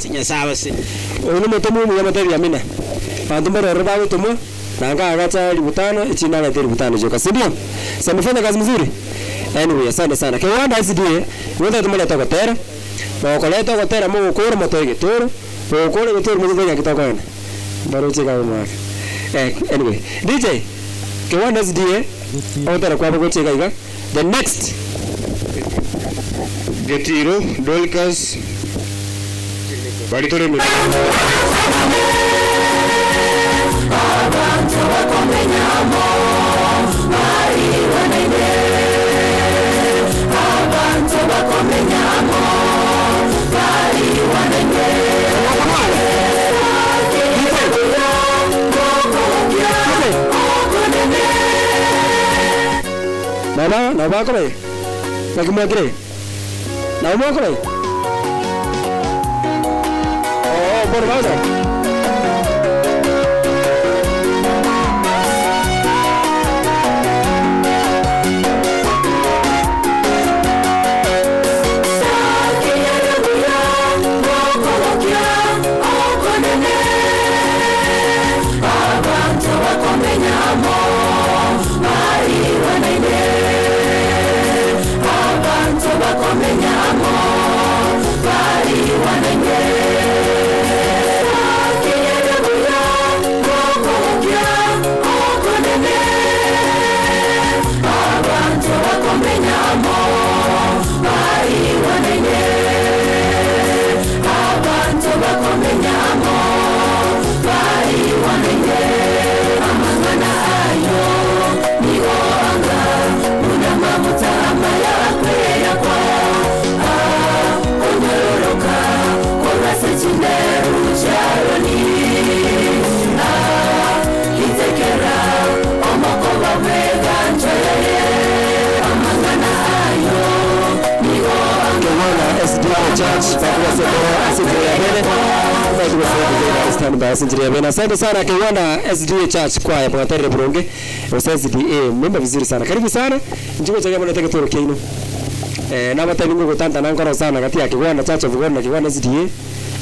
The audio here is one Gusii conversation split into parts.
Nyasae abasesenie. Oyo nomotomwa omuya omotebi amina. Abanto mbare ororo bagotomwa, na nkaagacha elifu tano, echi narete elifu tano chioka, sindio? Si amefanya kazi mzuri? Anyway, asante sana. Keganda SDA, nigo ntagete morete ogotera, mokoreta ogotera mogokora motoe egetoro, mogokora egetoro motoe ng'aki tokoenda. Mbaroche iga omwaka. Eh, anyway, DJ, Keganda SDA, ogotera kwabo gochia iga iga, the next. Getiro, Dorcas, baria tore emeremo. Nabo nabo bakoba Naki mwakire iga? Nabo mwakora iga? Oo, bono bagochaka. Kegwana SDA Church bakobasa ekero ase enchera ya bene omanyete gose goika stand by ase enchera ya bene. Asante sana Kegwana SDA Church choir mwaterire boronge gose SDA mmeimba vizuri sana. Karibu sana inche gocha iga morete egetoro kiaino. Eh, nabatebi ng'a ogotantana nkoro sana gati ya Kegwana Church of God na Kegwana SDA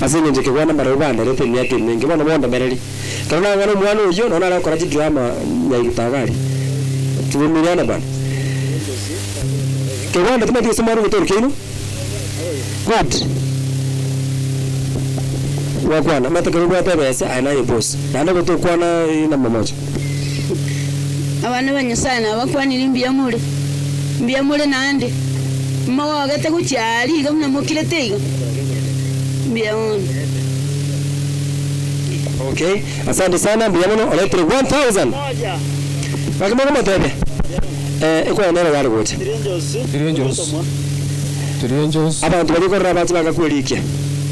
ase eng'encho Kegwana mbarabwo banderete emiaka emenge bono bondemereri. Ekero nang'ana omwana oyio nonya nare gokora chidrama nyaigete iga aria. Tuvumiliane bana. Kegwana timanyeti gose mwarwa egetoro kiaino? Good. Gwakwana, omanyete ekero obwate ebesa aye naye boss, naende gotokwana namba moja. Abana ba Nyasae nabakwanire mbuya more, mbuya more naende, mogogete gochia aaria iga buna mokirete iga, mbuya mono. Okay, asante sana mbuya mono oretire 1000. Gaki mokomotebia eh, ekwana nere yare gocha. Abanto baria korora abache bagakwerikia,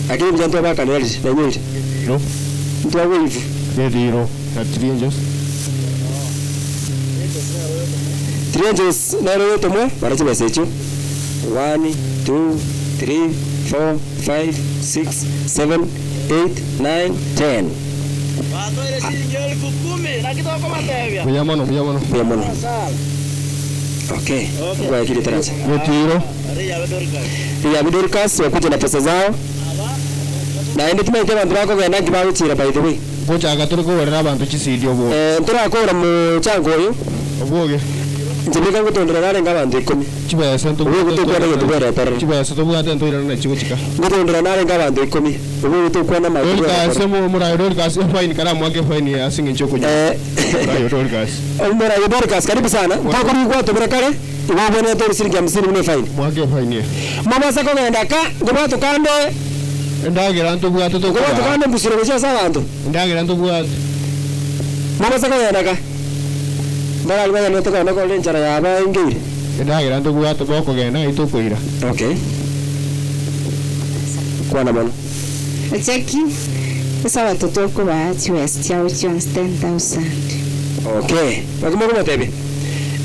lakini buya ntwabakanera riria, nainyoire. Ntwagoivu. Three angels nere oyotomwa bara chibesa echio, one, two, three, four, five, six, seven, eight, nine, ten. Buya mono, buya mono. Buya mono. Okay, gwakire taracha. Getiro. Riabi Dorcas wakuje na pesa zao. Naende timanyete abanto bakogenda nki bagochira by the way. Ngochaka tore kogorera abanto chisidi obwoge. Eh, ntorakora mochango oyo. Obwoge. Inche nigo ngotondera narenge abanto ikomi. Chibesa Obwo ntobwate tokwana egento bwereterere. Chibesa tobwate ntoirana nachio gochika. Ngotondera narenge abanto ikomi. Obwo tokwana amato Dorcas bwereterere. omo omorayo Dorcas efaini karamoake efaini ase eng'encho okonywa. Eh, Omorayo Dorcas. omorayo Dorcas karibu sana. Ntokorigwa tobura kare, igo obwenerete ore siringi hamsini buna efaini. Moake efaini eye. Mobase kogenda ka, ngobwatokande. Endagera ntobwate tokobaa. Ngobwatokande embusuro gochia ase abanto. Endagera ntobwate. Mobase kogenda ka, mbarabwo bagenderete kogenda korora enchara yabo engeire. Endagera ntobwate bokogenda ng'ai tokoira. Okay. Kwana mono. Echeki, Esabato tokobaa chibesa chiabo chionsi 10,000. Okay. Naki mokomotebia?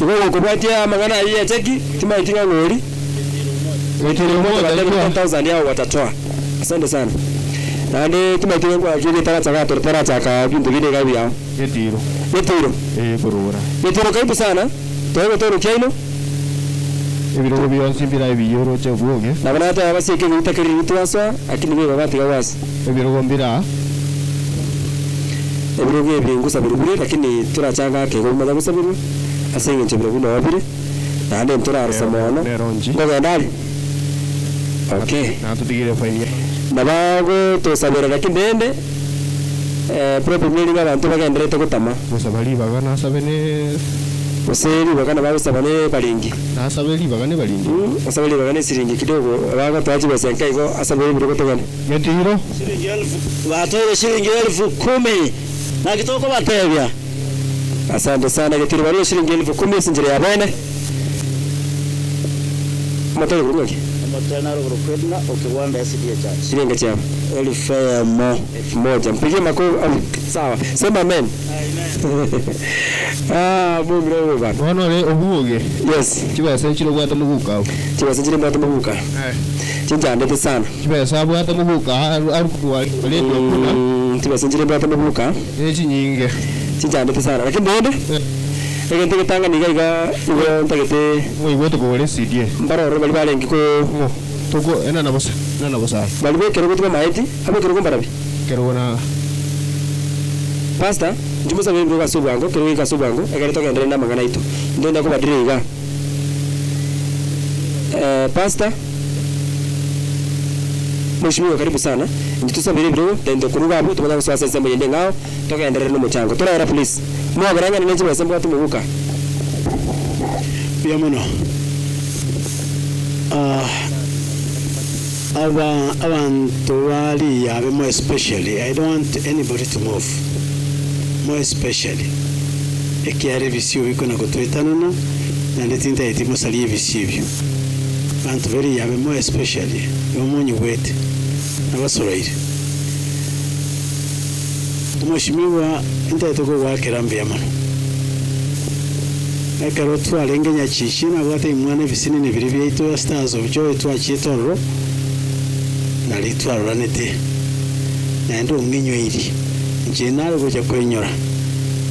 Igo gokobwatia amang'ana ayio ya echeki, timaeti ng'a ng'ori. Goetera omote Batebire 10,000 yao watatoa. Asante sana. Naende timaeti ng'a nkwaki getaracha gatoro tarachaka binto binde iga biao. Getiro. Getiro. Ee korora. Getiro karibu sana. Toe getoro kiaino. Ebirogo bionsi mbirabe biya oroche obwoge. Nabo nateba basieke egeita keria riria twasoa, lakini nigo batiga gwasa. Ebirogo mbiraa. Ebirogo ebi ngosabirwe bire, lakini torachake ake igo bimanya gosabirwa, ase eng'encho birobio noo bire, naende ntorarusa mono. Nero nchi. Nkogenda are? Okay. Natotigire efaini ya. Nabagotosabera lakini rende, problem neri ng'a abanto bagendererete gotama. Gosaba ribaga nasabe ne. Gose ribaga nabagosaba ne baringi. Nasabe ribaga ne baringi. Osabe ribaga ne siringi kidogo, bagotoa chibesa enke igo asabe ebirogo togende. Getiro. Shilingi elfu, batoire shilingi 10,000. Naki tokobatebia? Asante sana Getiro, barue shilingi 10,000 ase enchera ya bene. Omotere korwa ng'aki? Omotere naro korokwa Edna o Kigwanda SDA Church. Chiringa chiabo? 1000. 1000. Mpigie makofi. Sawa. Sema amen. Ah, mong'ina oyo bana. Bono ore obuoge. Yes. Chibesa nchire obwate moguka agwo. Chibesa nchire mbwate moguka. Chinchandete sana. Chibesa abwate moguka arure buna. Chibesa nchire mbwate moguka. Ne chinyinge. Chinchandete sana. Lakini rende, egento egetang'ani iga iga nigo ntagete. Moigwete kogora esidi. Mbarore baria barenge ko. Ng'o? Toko enana bosa, enana bosa aye. Baria b'ekerogo tibamaeti, ab'ekerogo mbarabi? Ekerogo na. Pastor, inche mosabe ebirogo ase obwango, ekerogo geke ase obwango, ekere togenderere na amang'ana aito. Ntogenda kobadira iga. Pastor, Mheshimiwa karibu sana, inche tosabere ebirogo, then tokoruga abwo tomanye gosoa ase ensemo eyende eng'ao, togenderere na omochango. Toraera please. Mwagera ng'a nere chibesa mbwate omoguka. Mbuya mono. Aba abanto ba riyabe more especially, I don't want anybody to move, more especially ekiagera ebisio bikona gotwetanana naende tintageti mosarie ebisio ebio. Abanto be riyabe more especially nigo monyigwete, nabasoroire. Omweshimiwa intagete kogoakera mbuya mono. Ekero twarenge Nyachichi nabwate ebimwana ebisinini biria biaito ya Stars of Joy twachiete ororo, nari twaroranete naende ong'inyweiri. Inche nare gocha koinyora,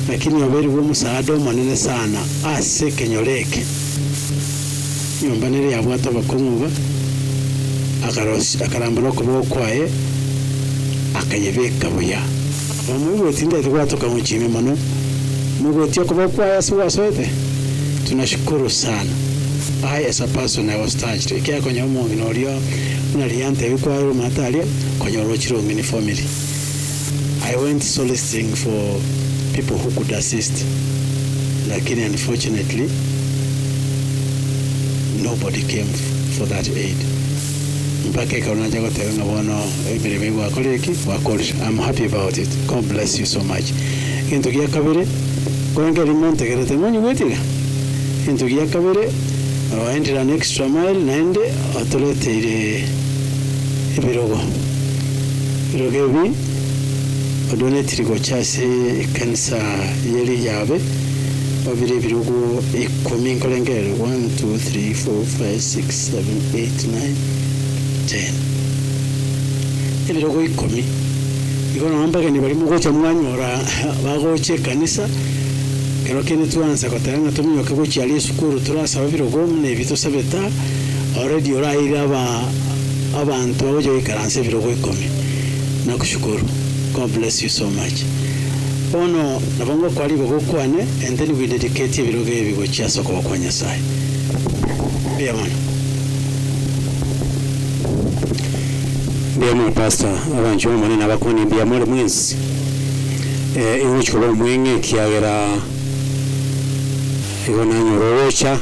lakini obeire bw'omosaada omonene sana ase ekenyoro eke. Nyomba nere yabwate obokong'u iga, akarosia akarambora okoboko kwaye, akayebeka buya. Omoigweti tintagete gwatoka gochia ime mono, omoigweti okoboko kwaye ase gwasoete? Tunashukuru sana. I as a person I was touched ekiagera konya omong'ina oria buna riria antebi kwaye omanyete aria konya orochire ong'ini family. I went soliciting for people who could assist lakini unfortunately nobody came for that aid mpaka ekero nacha goteba ng'a bono emeremo eye gwakorire ki? Gwakorire. I'm happy about it. God bless you so much. Egento gia kabere, korende erio montegerete monyigwete iga? Egento gia kabere, oendire an extra mile naende otoreteire ebirogo. Ebirogo ebi odonetiri gocha ase ekanisa ye riyabe, babire ebirogo ikomi nkorengereria, one, two, three, four, five, six, seven, eight, nine, ten. Ebirogo ikomi. Igo nabo mbageni baria mogocha mwanyora bagocha ekanisa, ekero kende twansa goteba ng'a tominyoke gochia aria esukuru torasabe ebirogo buna ebi tosabete aa, already oraire aba abanto bagocha goikaransa ebirogo ikomi. Nakushukuru. God bless you so much. Bono nabo ngokoa ribaga okwane and then we dedicate ebirogo ebi gochia ase okoboko kwa Nyasaye. Mbuya mono. Mbuya mono Pastor, abanchwa b'Omonene abakwane mbuya more mwensi. Eh, igochi koba omweng'e ekiagera igo nanyora ogocha,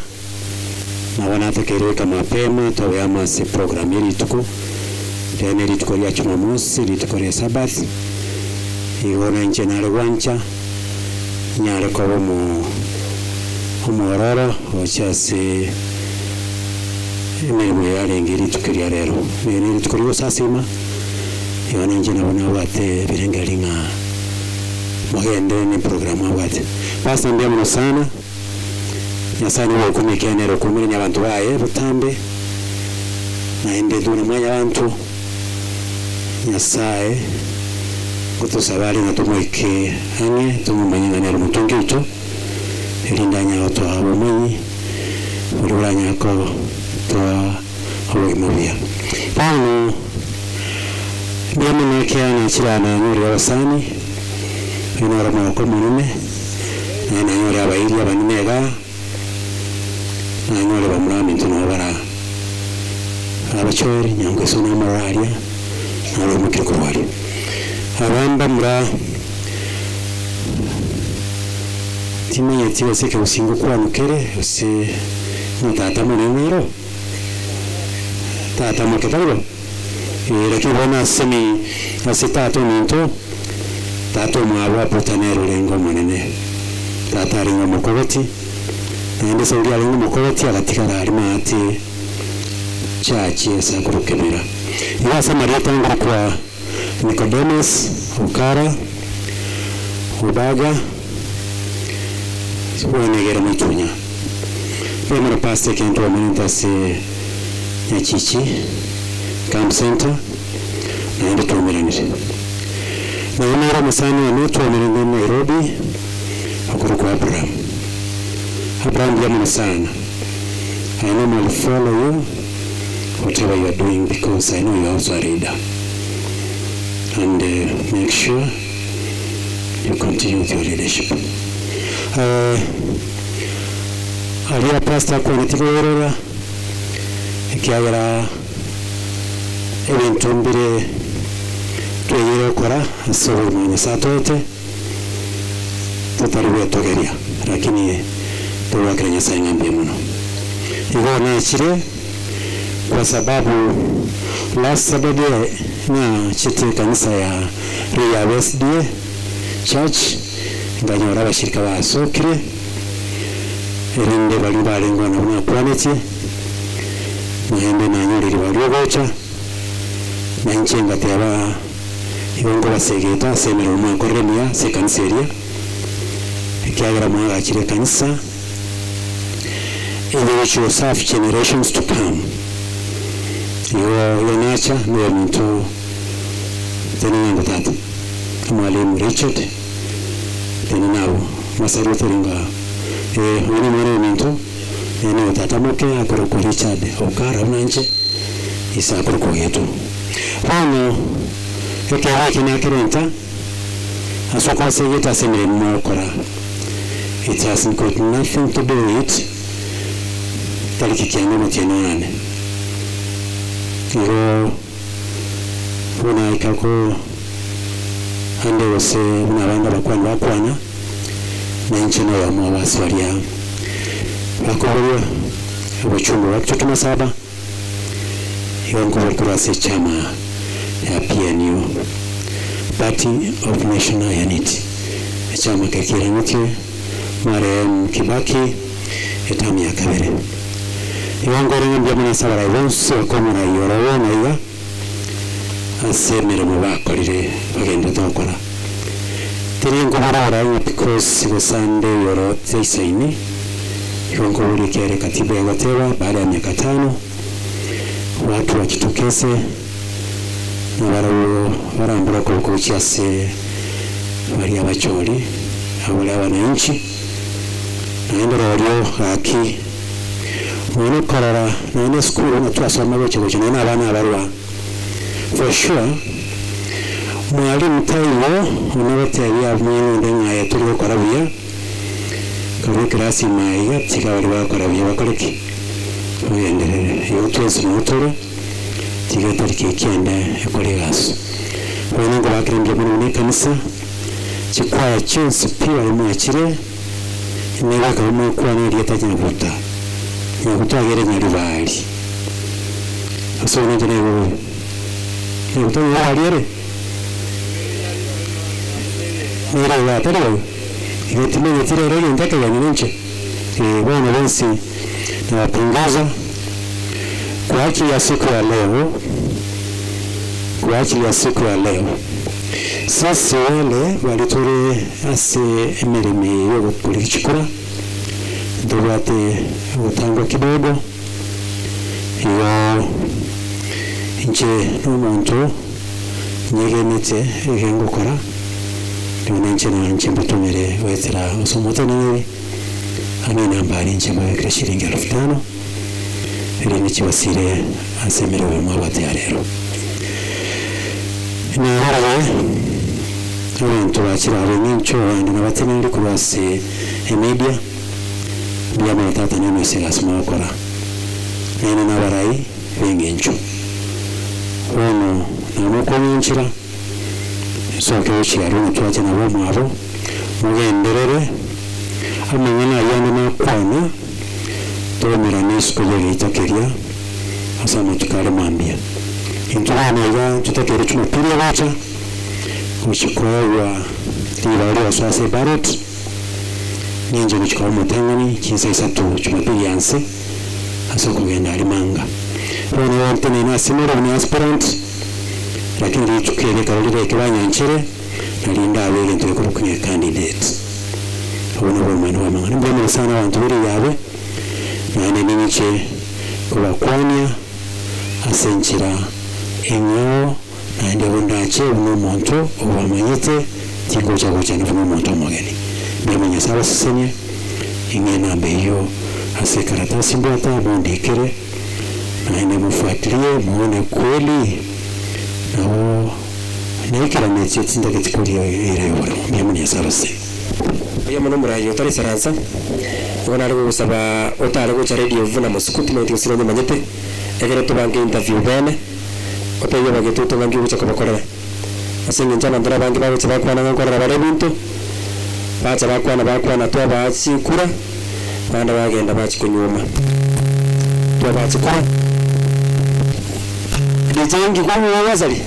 nabo natakeire goika mapema tobe amo ase eprogram ye rituko, riria ne rituko ria Jumamosi, rituko ria Sabbath, igo na inche nare gwancha, nyare koba omo omwororo gochia ase emeremo yarenge rituko ria rero. Eri ne rituko ri'ogosasima, igo ninche nabo nabwate ebirengererio ng'a mogenderere ne eprogram mwabwate. Pastor mbuya mono sana, Nyasaye nigo ogokumia ekiagera nere okorumerania abanto baye botambe, naende intwe buna mwanyabanto, Nyasaye ngotosaba are ng'a tomoike ang'e, tomomanye ng'a nere omotongi oito, erinde anyare gotoa obomanyi. Oria oranyare kotoa obogima obuya. Bono mbuya mono ekiagera nachire aa nanyorire abasani, oyio noro omogoko omonene, naende nanyore abairi abanene igaa, nanyore bamura baminto nabo bare aa. Abachoeri, Nyangweso namorore aria, naro oimokire korwa aria. Aba mbamura. Timanyeti gose ekegusii ngokwanwa kere, gose ng'a tata monene ero, tata moke tari bo? Ee, lakini bono ase mi ase tata ominto, tata omwabo Abuta nere orenge omonene, tata arenge omokogoti, naende ase oria arenge omokogoti agatigara aria maate church ase akorokwa Kemera. Igo ase amarieta ngorokwa Nicodemus, Okara, Obaga, Bwenegere Moitunya. Mbuya mono Pastor ekento omenente ase Nyachichi Camp Centre naende twaumeranire. Naye nere omosani one twaumeranire Nairobi okorokwa Abraham. Abraham mbuya mono sana. I normally follow you whatever you are doing because I know you are also a leader and make sure you continue with your leadership. Aria pastor akwaneti koerora ekiagera ebinto mbire twenyire gokora ase obogima bwa Nyasaye atoete totari gwetogeria lakini togwakera Nyasaye ng'a mbuya mono. Igo nachire Kwa sababu last Saturday nachete ekanisa ya Reyab SDA church nkanyora abashirika basokire erinde baria barenge oo nabwo nakwanetie naende nanyorire baria ogocha na inche ngateba igo nkobasegeta ase emeremo mwakorire emiya ase ekanisa eria ekiagera mwagachire ekanisa. In which will serve generations to come. Igo oyo nacha noyominto tenena tata omwalimu Richard tenena abwo masaruti ringa eh oyo nomwana ominto ere noyo tata moke akorokwa Richard Okara buna inche ise akorokwa Ogeto. Bono ekeegwa eke nakerenta ase okobasegeta ase emeremo mogokora. It has got nothing to do with tariki kiane omotienyi one. Igo buna aika ko ande gose buna abande abakwani bakwana, na inche noyomo obo ase baria bakoboria obochumbe bwa Kitutu Masaba, igo nkoboria korwa ase echama ya PNU, Party of National Unity, echama kekirangetie marehemu Kibaki etamu ya kabere. Igo nkore ng'a mbuya mono ase abarai bonsi bakomoraia oro bono iga ase emeremo bakorire bagenderete gokora. Teri nkoborora ng'a because gose ande igoro taisaini, igo nkoboria ekiagera ekatiba egoteba baada ya miaka tano watu wajitokeze na barabwo barambore okoboko gochia ase baria abachori, abwo baria abananchi, naende rorio gaki nonya okorora nonya na esukuru buna twasoma gocha gocha nonya na abana abarwa for sure mwalimu taiyo one gotebia omwana onde ng'a aye tori gokora buya, korwa ekerasi ime aiga tiga baria bagokora buya bakore ki? Bagenderere. Igo twensi noo tore, tiga etariki ekianda ekore egasi. Bono nkobakera mbuya mono buna ekanisa, chikwaya chionsi pi baria mwachire, nigo ekero mwakwana erieta Nyaguta, Nyaguta agere Nyaribari. Ase obwo ninche naigo bobe. Nyaguta Nyaribari ere? Nere iga tari bobe? Igo timanyeti rero egento ekegeni ninche. Ee bono bonsi nabapunguza kwa ajili ya siku ya leo, kwa ajili ya siku ya leo. Sisi wale bari tore ase emeremo eye yogokorigia chikura, ntobwate ogotangwa kidogo, igo inche nomonto nyegenete ege ngokora, rirorio ninche nanche mbatomere goetera ase omoteneneri. Ang'e enamba aria inche mbabekere shilingi elfu tano, erinde chibasire ase emeremo mwabwate ya rero. Narorire abanto bachire aba eng'encho abande nabateneneri korwa ase emedia, mbuya mono tata nemo ase egasi mogokora, naende nabarai b'eng'encho. Bono namokong'anchera, nsoke gochia aria ng'a twache nabo omwabo, mogenderere, amang'ana ayio ande nakwana, toumerane isiko y'egeita keria ase amatuko are mambia. Intwe bono iga ntotakeire Jumapili egocha, gochia koegwa ribaga ri'ogosoa ase ebarot, ninche gochia koba omotang'ani chinsa isato Jumapili ya nse, ase okogenda aria manga. Bono igo nteneine ase more buna aspirant, lakini rituko eri ekero rireke banyanchere, nario ndabe egento gekorokwa ng'a ecandidate. Obwo nobwo obomanyi bw'amang'ana. Mbuya mono sana abanto be riyabe, naende ning'iche kobakwania ase enchera eng'ao, naende igo ndache buna omonto obamanyete, tingocha gochana buna omonto omogeni. Mbuya mono Nyasae abasesenie, ing'e enamba eyio ase ekaratasi mbwate amo mondikere, naende mofuatilie moone kweli nabo naikeranetie tintageti koria eira y'oboremo. Mbuya mono Nyasae abasesenie. Oyomo nomoraia otarisaransa, nigo nare gogosaba otare gocha radio buna mosuku timanyeti gose nonyemanyete, ekero tobange interview bene, otebie abagetutu ng'a nki ogocha kobakorera. Ase eng'encho abanto nabange bagocha bakwana ng'a nkorera bare ebinto, bacha bakwana bakwana twabaa chikura, bande bagenda bachia konyuoma. Twabaa chikura. DJ nki kwang'u gwasaria?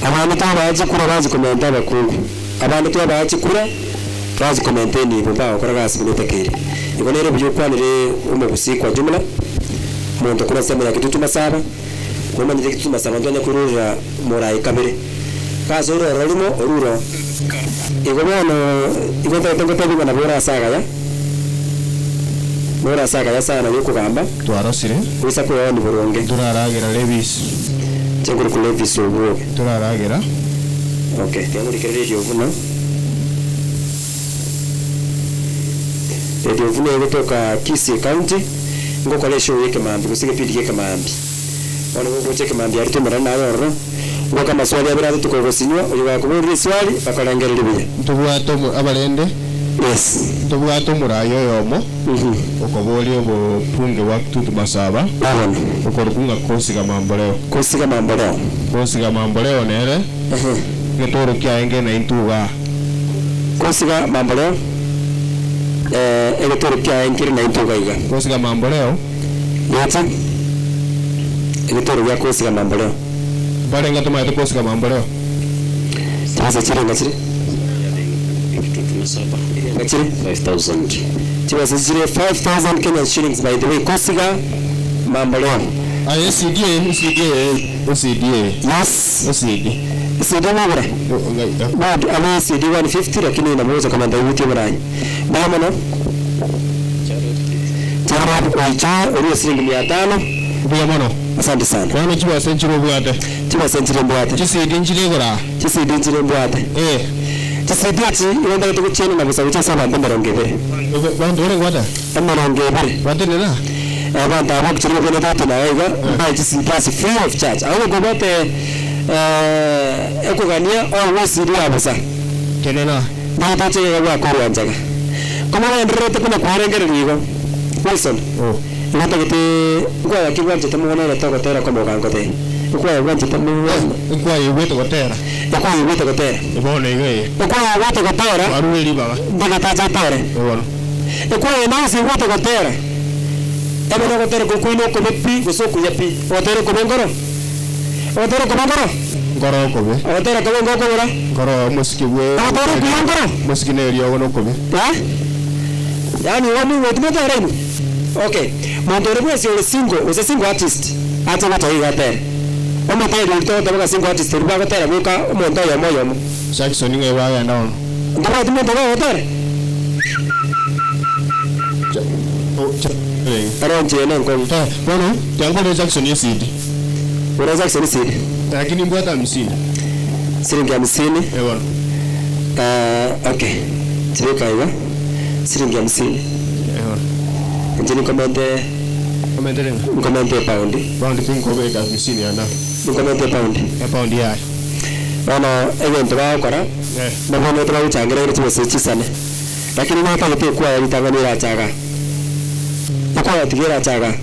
Abande twabaa chikura bachia komenta abakungu. Abande twabaa chikura, bachia komenta enibo mbagokora gasi buna etakeire. Igo nere buya okwanere omogusii kwa jumla, omonto korwa ase ensemo ya Kitutu Masaba, nomanyete Kitutu Masaba ntwanya korurera moraai kabere, gasoire ororo rimo orure oo. Igo bono igo ntagete ngotebie ng'a nabo ore ase agaya, nore ase agaya sana yokogamba, Twarosire. oisa kweoni boronge. Ntoraragera Levis. Inche nkorokwa Levis Obwoge. Ntoraragera. Okay, tiga ngorikere Radio buna. Radio buna egotoka Kisii County, ngokora eshow ya ekemambi gose egepindi gia ekemambi. Bono gogocha ekemambi aria tomerane naye ororo, ngoake amaswali abere atato kogosinywa, oyo gakoboria eswali bakorengereria buya. Ntobwate omo abarende. Yes. Ntobwate omoraai oyomo okoboria obobunge bwa Kitutu Masaba, Bono. okorokwa ng'a Kosiga Mamboleo. Kosiga Mamboleo. Kosiga Mamboleo nere egetoro kiaye nge naintwe igaa. Kosiga Mamboleo, egetoro kiaye nkere naintwe iga iga. Kosiga Mamboleo. Gocha, egetoro gia Kosiga Mamboleo. Mbarenge tomaete Kosiga Mamboleo. Chibesa chirenga chire? Chirenga chire? 5000. Chibesa chire 5000 Kenyan shillings by the way Kosiga Mamboleo. Aye SCDA, SCDA, SCDA. Yes. SCD. SCD nobore? Good, abo SCD 150 lakini nabo gocha komenta ibuti oborayi. Mbuya mono. Charab oicha orue siringi mia tano. Mbuya mono. Asante sana. Bono chibesa nchire obwate. Chibesa nchire mbwate. Chisidi nchire igoro aa. Chisidi nchire mbwate. Eh. Chisidi echi igo ntagete gochienena bosa gochia ase abanto emerongo ebere. Banto ore ngwata? Emerongo ebere. Batenena? Abanto aba bagochia nigo bwenerete gotena iga iga, mbae chisidi ase free of charge. Abwo kobwate ekogania obe esidi ya bosa. Tenena. Ntagete oche iga gwakorwa nchega. Komogendererete konya kwerengereria igo, Wilson, igo ntagete nkwaya ki bwanchete mono ere togotera komoga ngotebia? Ekwaya bwanchete mono. Ekwaya igwete gotera. Ekwaya igwete gotera. Bono iga eye. Ekwaya igwete gotera. Twarure ribaga. Ntagete ache atere. Bono. Ekwaya ende yonsi igwete gotera, ebe nogotera okwo kwaino okobe pi gose okuya pi, ogotera okobe nkoro? Ogotera okobe nkoro? Nkoro okobe. Ogotera kobe ngokobora? Nkoro omosiki bwe. Ogotera okuya nkoro? Omosiki na eriogo nokobe. Eh? Yaani igo moigweti motere inwe? Okay, monto ore bwensi ore single gose single artist, ache gocha iga atere. Omoteri oria togoteba ng'a single artist oria bagotera boka omonto oyomo oyomo. Jackson ng'ai bagenda bono? Ntobwati monto ogogotere? Ere enchera nenkong'u. Bono tiangorire Jackson esidi. Gora Jackson esidi. Lakini mbwate hamsini. Siringi hamsini. Eh bono. Okay, chibeka iga, siringi hamsini. Inche ninkomente Omentere ng'a? nkomente epaundi. Paundi tinkobeka hamsini ana. Ninkomente epaundi. Epaundi yaye. Bono egento bagokora, Eh. mbabwenerete bagochangera ere chibesa echi chisane. Lakini natagete ekwaya ritang'ani erache igaa. Ekwaya tiga erache igaa.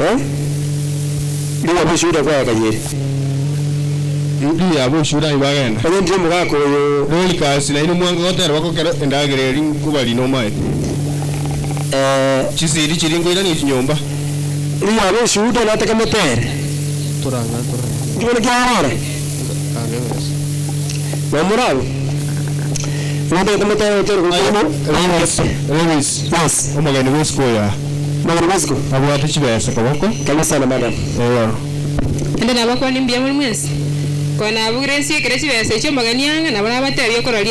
Eh? Riria boshuda kwaya kanyeri. Riria aboshuda aye bagenda. Onye ndire omogaka oyo. Dorcas nainwe mwange gotera bakokera endagera eria nkobarina omaete. Eh. Chisiri chiria nkoirania chinyomba. Riria aboshuda nataka motere. Torang'a torang'a. Inki bono kiarora? Momura abwo. Natagete motere otere gokwana. Lewis, Lewis. Yes. Omogeni bw'esiko oyo aa. Omogeni bw'esiko? Abwate chibesa koboko. Karibu sana madam. Eeh. Inde nabakwane mbuya more mwensi? Konya nabugire nsiekere chibesa echio omogeni ang'e, nabo nabatebie okoraria.